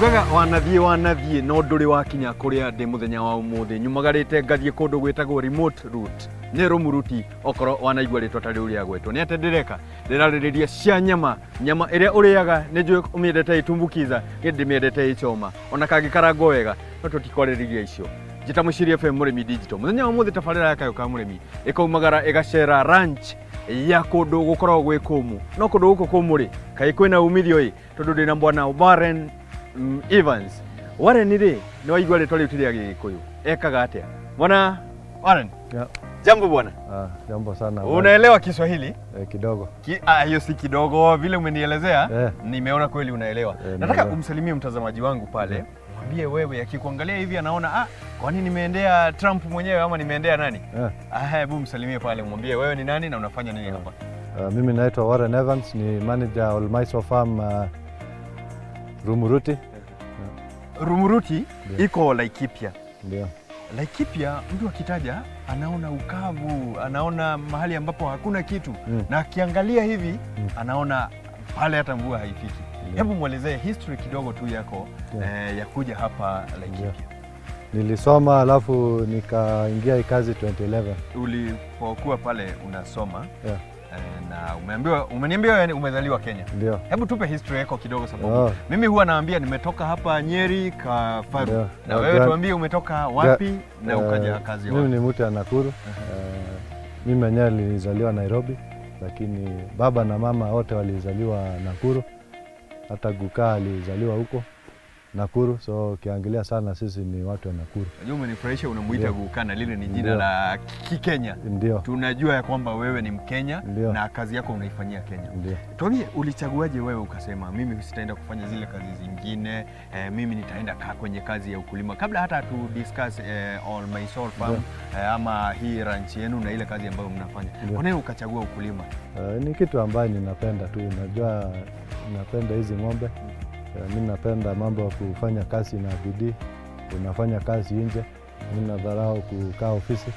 Ugaga wanathiĩ wanathiĩ no ndũrĩ wakinya kũrĩa ndĩ mũthenya wa ũmũthĩ. Nyumagarĩte ngathiĩ kũndũ gwĩtagwo Remote Route, nĩ Rumuruti. Okorwo wanaigua rĩtwa ta rĩu rĩa gwetwo nĩ atĩ ndĩreka, ndĩrarĩrĩria cia nyama, nyama ĩrĩa ũrĩaga. Nĩ njũĩ ũmĩendete ĩtumbukiza, niĩ ndĩmĩendete ĩchoma ona kangĩkarangwo wega, no tũtikwarĩrĩria icio. Njĩta Mũciri FM Mũrĩmi Digital. Mũthenya wa ũmũthĩ tabarĩra ya Kayũ ka Mũrĩmi ĩkaumagara ĩgacera ranch ya kũndũ gũkoragwo gwĩ kũmũ. No kũndũ gũkũ kũmũ rĩ, kaĩ kwĩna umithio ĩ, tondũ ndĩna bwana Warren Evans. Warren rĩ, nĩ waigua rĩtwa rĩu ti rĩa Gĩgĩkũyũ, ekaga atĩa bwana Warren? Yeah. Jambo bwana. Ah, jambo sana. Unaelewa Kiswahili? Eh, kidogo. Hiyo si kidogo, vile umenielezea nimeona kweli unaelewa. Nataka Naelewa. umsalimie mtazamaji wangu pale, mwambie wewe akikuangalia hivi anaona, ah, kwani nimeendea Trump mwenyewe ama nimeendea nani? Ah, hebu msalimie pale, mwambie wewe ni nani na unafanya nini hapa. Mimi naitwa Warren Evans, ni manager Olmaiso Farm, Rumuruti. Rumuruti Ndio. iko Laikipia. Ndio. Laikipia mtu akitaja anaona ukavu, anaona mahali ambapo hakuna kitu na akiangalia hivi anaona pale hata mvua haifiki. Hebu mwelezee history kidogo tu yako ya kuja hapa Laikipia. Nilisoma alafu nikaingia hii kazi 2011. Ulipokuwa pale unasoma na umeambiwa, umeniambia wewe umezaliwa Kenya. Ndio. Hebu tupe history yako kidogo sababu mimi huwa naambia nimetoka hapa Nyeri Kafaru. Na wewe tuambie umetoka wapi na ukaja kazi Mimi wapi? ni mtu ya Nakuru. Mimi mwenyewe nilizaliwa Nairobi, lakini baba na mama wote walizaliwa Nakuru. Hata gukaa alizaliwa huko Nakuru, so ukiangalia sana sisi ni watu wa Nakuru. Unajua umenifurahisha unamuita Guka na lile ni jina la Kikenya. Ndio. Tunajua ya kwamba wewe ni Mkenya na kazi yako unaifanyia Kenya. Ndio. Tuambie ulichaguaje wewe ukasema mimi sitaenda kufanya zile kazi zingine, mimi nitaenda kaa kwenye kazi ya ukulima kabla hata tu discuss Olmaiso Farm ama hii ranch yenu na ile kazi ambayo mnafanya. Kwa nini ukachagua ukulima? Ni kitu ambayo ninapenda tu, unajua napenda hizi ng'ombe. Mi napenda mambo ya kufanya kazi na bidii, unafanya kazi nje. Mi nadharau kukaa ofisi,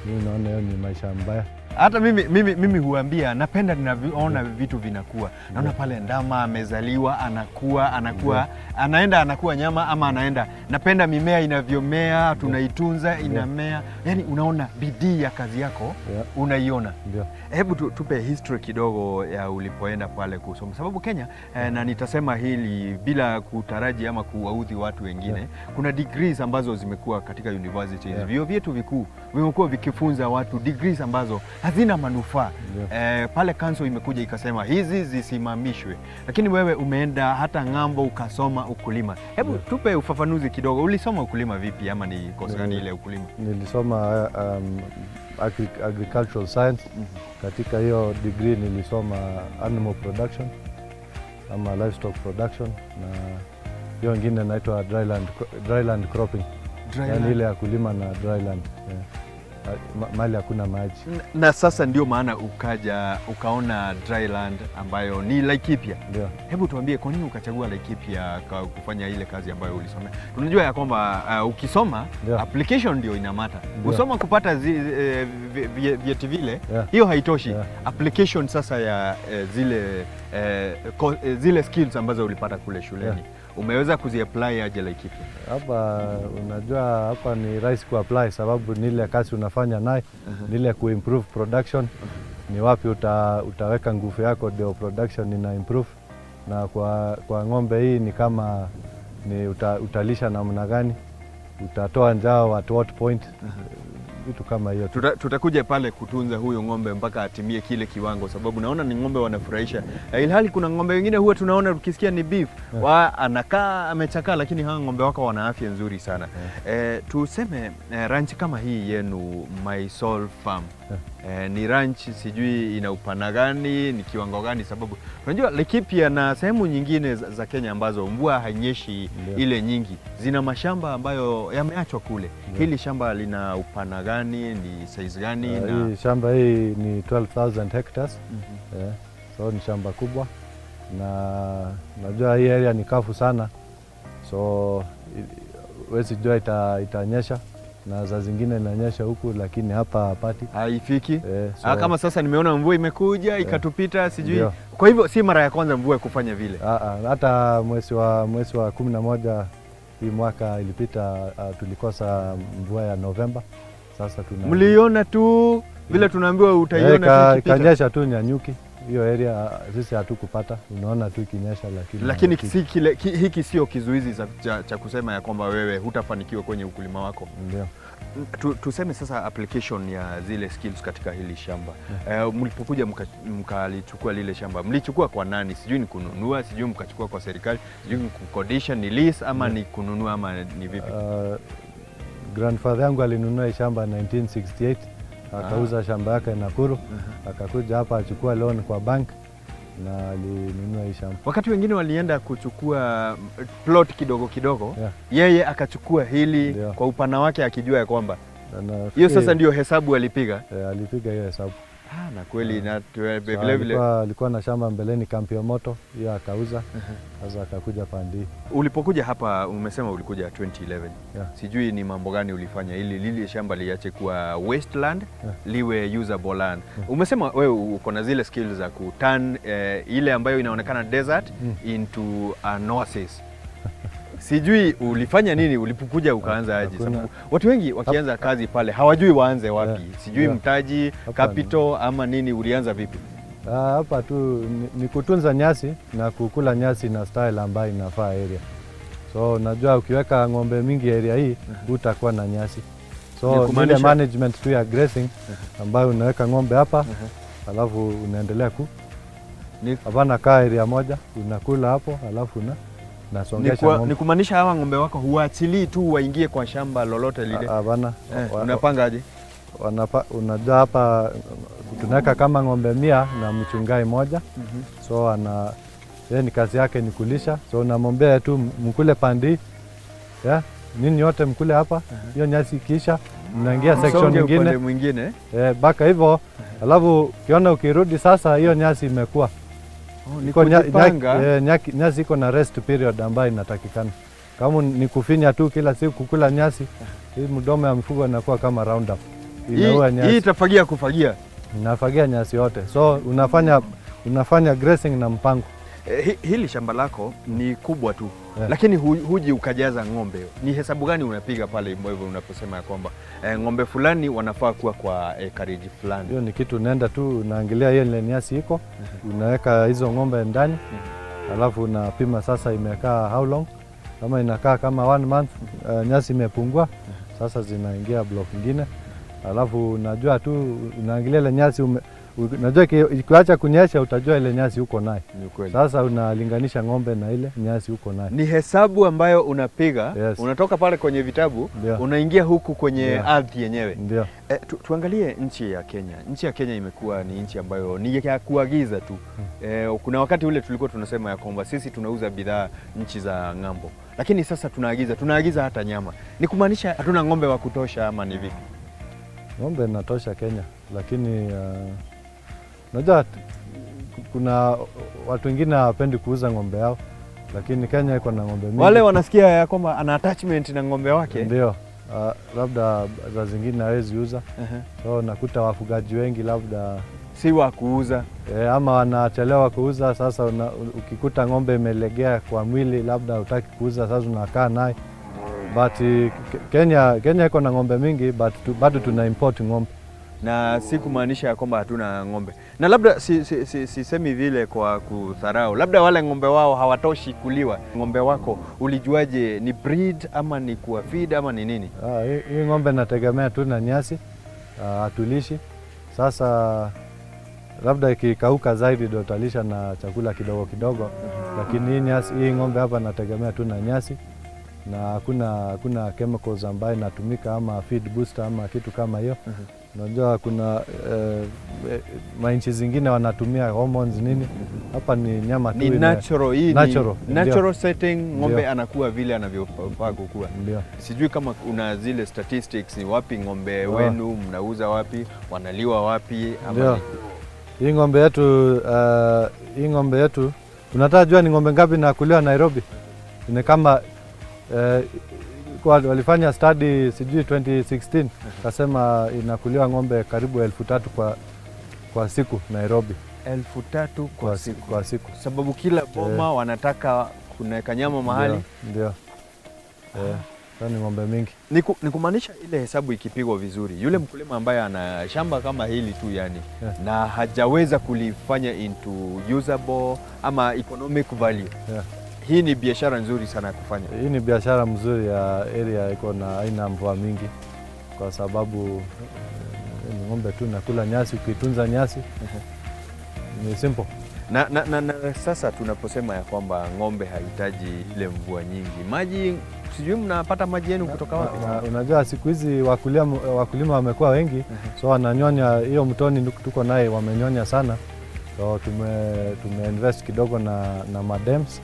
mi naona hiyo ni maisha mbaya. Hata mimi huambia napenda ninavyoona vitu vinakuwa. Naona pale ndama amezaliwa, anakuwa, anakuwa, anaenda anakuwa nyama ama anaenda. Napenda mimea inavyomea, tunaitunza, inamea. Yaani unaona bidii ya kazi yako, unaiona. Ndio. Hebu tupe history kidogo ya ulipoenda pale kusoma, sababu Kenya na nitasema hili bila kutaraji ama kuwaudhi watu wengine, kuna degrees ambazo zimekuwa katika universities, vyuo vyetu vikuu vimekuwa vikifunza watu degrees ambazo hazina manufaa. Pale council imekuja ikasema hizi zisimamishwe, lakini wewe umeenda hata ng'ambo ukasoma ukulima. Hebu tupe ufafanuzi kidogo, ulisoma ukulima vipi ama ni kozi gani ile ya ukulima? Nilisoma agricultural science. Katika hiyo degree nilisoma animal production ama livestock production, na hiyo ingine inaitwa dryland cropping. Dry Yani land. ile ya kulima na dryland. Yeah. Mahali hakuna maji. Na sasa ndio maana ukaja ukaona dryland ambayo ni Laikipia. Ndio. Hebu tuambie kwa nini ukachagua Laikipia kufanya ile kazi ambayo ulisomea? Tunajua ya kwamba ukisoma application ndio inamata. Kusoma kupata vyeti vile hiyo haitoshi. Application sasa ya zile skills ambazo ulipata kule shuleni. Umeweza kuziapply aje Laikipia? Hapa unajua hapa ni rahisi kuapply sababu ni ile kazi unafanya naye, ni ile kuimprove production. Ni wapi utaweka nguvu yako ndio production ina improve. Na kwa ng'ombe hii ni kama ni utalisha namna gani, utatoa njaa at what point, vitu kama hiyo tu. Tutakuja pale kutunza huyu ng'ombe mpaka atimie kile kiwango, sababu naona ni ng'ombe wanafurahisha, ilhali kuna ng'ombe wengine huwa tunaona tukisikia ni beef wa anakaa amechakaa, lakini hawa ng'ombe wako wana afya nzuri sana. Tuseme ranch kama hii yenu Mysol Farm ni ranch sijui ina upana gani, ni kiwango gani? Sababu unajua Laikipia na sehemu nyingine za Kenya ambazo mvua hainyeshi ile nyingi zina mashamba ambayo yameachwa kule. Hili shamba lina upana gani? Ni size gani? Na Hii shamba hii ni 12,000 hectares. Yeah. So ni shamba kubwa na najua hii area ni kavu sana, so huwezi jua itanyesha. na za zingine inanyesha huku, lakini hapa hapati. Haifiki. So, Kama sasa nimeona mvua imekuja ikatupita, sijui. Ndio. Kwa hivyo si mara ya kwanza mvua kufanya vile. Hata mwezi wa 11 hii mwaka ilipita, tulikosa mvua ya Novemba. Sasa tuna Mliona tu vile tunaambiwa utaiona tu ikipita. Ikanyesha tu Nanyuki hiyo area, sisi hatukupata. Unaona tu ikinyesha, lakini Lakini haifiki. si kile, hiki sio kizuizi cha kusema ya kwamba wewe hutafanikiwa kwenye ukulima wako. Ndio. Tuseme sasa application ya zile skills katika hili shamba. Mlipokuja mkalichukua lile shamba, mlichukua kwa nani? Sijui ni kununua, sijui mkachukua kwa serikali, sijui ni kukodisha, ni lease ama ni kununua ama ni vipi? Grandfather yangu alinunua hii shamba 1968, akauza shamba yake Nakuru, akakuja hapa achukua loan kwa bank na alinunua hii shamba. Wakati wengine walienda kuchukua plot kidogo kidogo, yeye akachukua hili kwa upana wake akijua ya kwamba Na hiyo sasa ndio hesabu alipiga. Alipiga hiyo hesabu. Na kweli na So, vile vile alikuwa na shamba mbeleni Kampio Moto, hiyo akauza. Sasa akakuja pandi hii. Ulipokuja hapa umesema ulikuja 2011. Yeah. Sijui ni mambo gani ulifanya ili lile shamba liache kuwa wasteland liwe usable land. Umesema wewe uko na zile skills za kuturn ile ambayo inaonekana desert into an oasis. Sijui ulifanya nini ulipokuja ukaanza aje? Sababu watu wengi wakianza kazi pale hawajui waanze wapi. Sijui mtaji, capital ama nini, ulianza vipi? Hapa tu ni kutunza nyasi na kukula nyasi na style ambayo inafaa area. So unajua ukiweka ng'ombe mingi area hii hutakuwa na nyasi. So Ni ni ile management tu ya grazing ambayo unaweka ng'ombe hapa alafu unaendelea ku hapana kaa area moja, unakula hapo alafu nasongesha ng'ombe. Ni kumaanisha hawa ng'ombe wako huachilii tu waingie kwa shamba lolote lile? Hapana. Unapanga aje? Unajua hapa tunaweka kama ng'ombe 100 na mchungai moja. So yeye ni kazi yake ni kulisha. So unamwambia tu mkule pandi. Yeah, ninyi wote mkule hapa. Hiyo nyasi ikiisha mnaingia section Msonge upande nyingine. mwingine. Baka hivyo. Alafu ukiona ukirudi sasa hiyo nyasi imekuwa. Oh, ni Iko kujipanga. nyasi iko na rest period ambayo inatakikana. Kama ni kufinya tu kila siku kukula nyasi, hii mdomo ya mfugo inakuwa kama Roundup. Inaua Hii nyasi. itafagia kufagia. Inafagia nyasi yote. So unafanya grazing na mpango. Hili shamba lako ni kubwa tu lakini huji ukajaza ng'ombe. Ni hesabu gani unapiga pale hivyo unaposema ya kwamba ng'ombe fulani wanafaa kuwa kwa acreage fulani? Hiyo ni kitu unaenda tu unaangalia hiyo ile nyasi iko, unaweka hizo ng'ombe ndani, alafu unapima sasa imekaa how long. Kama inakaa kama 1 month, nyasi imepungua, sasa zinaingia block ingine. Alafu unajua tu unaangalia ile nyasi unajua ikiacha kunyesha utajua ile nyasi uko naye. Ni kweli. Sasa unalinganisha ng'ombe na ile nyasi uko naye. Ni hesabu ambayo unapiga, Yes. unatoka pale kwenye vitabu, unaingia huku kwenye ardhi yenyewe. Ndio. Tuangalie nchi ya Kenya. Nchi ya Kenya imekuwa ni nchi ambayo ni ya kuagiza tu. Kuna wakati ule tulikuwa tunasema ya kwamba sisi tunauza bidhaa nchi za ng'ambo, lakini sasa tunaagiza hata nyama. Ni kumaanisha hatuna ng'ombe wa kutosha ama ni vipi? Ng'ombe inatosha Kenya, lakini unajua kuna watu wengine hawapendi kuuza ng'ombe yao, lakini Kenya iko na ng'ombe mingi. Wale wanasikia ya kwamba ana attachment na ng'ombe wake. Ndio. Labda za zingine hawezi uza. So nakuta wafugaji wengi labda si wa kuuza. Ama wanachelewa kuuza. Sasa ukikuta ng'ombe imelegea kwa mwili, labda hutaki kuuza, sasa unakaa naye. But Kenya iko na ng'ombe mingi, but bado tuna import ng'ombe. Na si kumaanisha ya kwamba hatuna ng'ombe, na labda sisemi vile kwa kudharau, labda wale ng'ombe wao hawatoshi kuliwa. Ng'ombe wako ulijuaje ni breed ama ni kuwa feed ama ni nini? Hii ng'ombe nategemea tu na nyasi, hatulishi. Sasa labda ikikauka zaidi ndio utalisha na chakula kidogo kidogo, lakini hii ng'ombe hapa nategemea tu na nyasi na hakuna chemicals ambayo inatumika ama feed booster ama kitu kama hiyo. Unajua kuna manchi zingine wanatumia hormones nini, hapa ni nyama tu Ni natural, hii natural, ni natural setting, ng'ombe Ndio. anakuwa vile anavyofaa kukua. Ndio. Sijui kama una zile statistics, ni wapi ng'ombe wenu mnauza wapi, wanaliwa wapi ama Ndio. Hii ng'ombe yetu, hii ng'ombe yetu unataka jua ni ng'ombe ngapi nakuliwa Nairobi? Ni kama Walifanya study sijui 2016, kasema inakuliwa ng'ombe karibu 3,000 kwa siku Nairobi. 3,000 kwa siku. Kwa siku. Sababu kila boma wanataka kuna kanyama mahali. Ndio. Ni ng'ombe mingi. Ni kumaanisha ile hesabu ikipigwa vizuri, yule mkulima ambaye ana shamba kama hili tu yani, na hajaweza kulifanya into usable ama economic value. Hii ni biashara nzuri sana ya kufanya. Hii ni biashara mzuri ya area iko na aina mvua mingi, kwa sababu ni ng'ombe tu nakula nyasi, ukitunza nyasi ni simple. Na sasa tunaposema ya kwamba ng'ombe hahitaji ile mvua nyingi, maji sijui mnapata maji yenu kutoka wapi? Unajua siku hizi wakulima wamekuwa wengi, so wananyonya hiyo mtoni tuko naye wamenyonya sana, so tume invest kidogo na madams.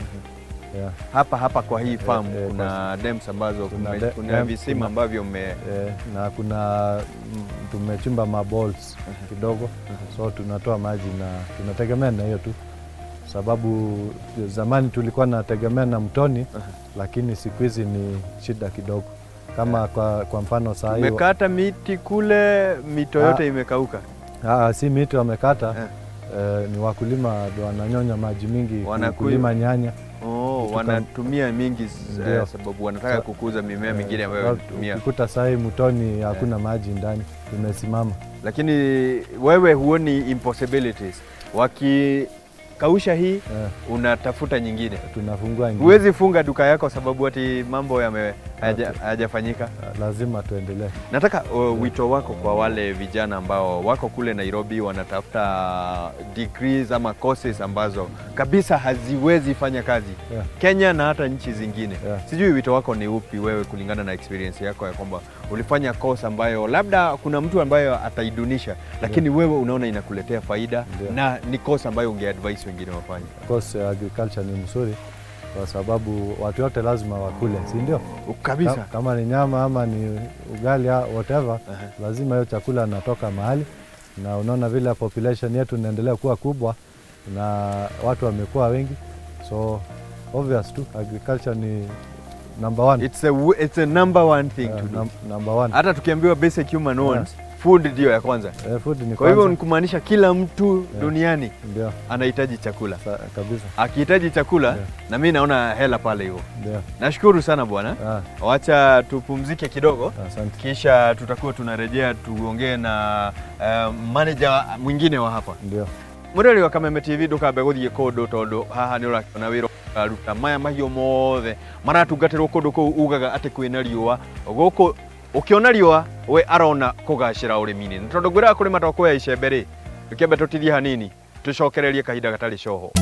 Yeah. Hapa kwa hii farm kuna dams ambazo kuna visima ambavyo na kuna tumechimba maballs kidogo, so tunatoa maji na tunategemea na hiyo tu, sababu zamani tulikuwa nategemea na mtoni, lakini siku hizi ni shida kidogo. Kama kwa mfano saa hii tumekata miti kule, mito yote imekauka. Si miti wamekata, ni wakulima ndio wananyonya maji mingi kulima nyanya. Wanatumia mingi sababu wanataka kukuza mimea mingine ambayo wanatumia. Ukikuta saa hii mtoni hakuna maji ndani, imesimama. Lakini wewe huoni impossibilities. Wakikausha hii unatafuta nyingine. Tunafungua nyingine. Huwezi funga duka yako sababu ati mambo hayajafanyika. Lazima tuendelee. Nataka wito wako kwa wale vijana ambao wako kule Nairobi wanatafuta degrees ama courses ambazo kabisa haziwezi fanya kazi Kenya na hata nchi zingine. Sijui wito wako ni upi wewe kulingana na experience yako ya kwamba ulifanya course ambayo labda kuna mtu ambayo ataidunisha, lakini wewe unaona inakuletea faida na ni course ambayo ungeadvise wengine wafanye. Course ya agriculture ni mzuri kwa sababu watu wote lazima wakule, si ndio? Kabisa. Kama ni nyama ama ni ugali whatever, lazima hiyo chakula natoka mahali. Na unaona vile population yetu inaendelea kuwa kubwa na watu wamekuwa wengi, so obvious tu agriculture ni number one. It's a number one thing to do. Number one. Hata tukiambiwa basic human wants, food ndio ya kwanza. Food ni kwa hivyo ni kumaanisha kila mtu duniani anahitaji chakula. Kabisa. Akihitaji chakula na mimi naona hela pale hivyo. Nashukuru sana bwana. Wacha tupumzike kidogo. Asante. Kisha tutakuwa tunarejea tuongee na manager mwingine wa hapa. Ndio. Mureri wa Kameme TV ndukambe guthie kundu tondu haha ni urakiona wira aruta maya mahiũ mothe maratungatĩrwo kundu kũu ugaga atĩ kwĩna riũa gũkũ ukiona riũa we arona kũgacĩra ũrĩmi-inĩ na tondũ ngwĩraga kũrĩma to kuoya icembe rĩ tũkĩambe tũtithie hanini tũcokererie kahinda gatarĩ coho.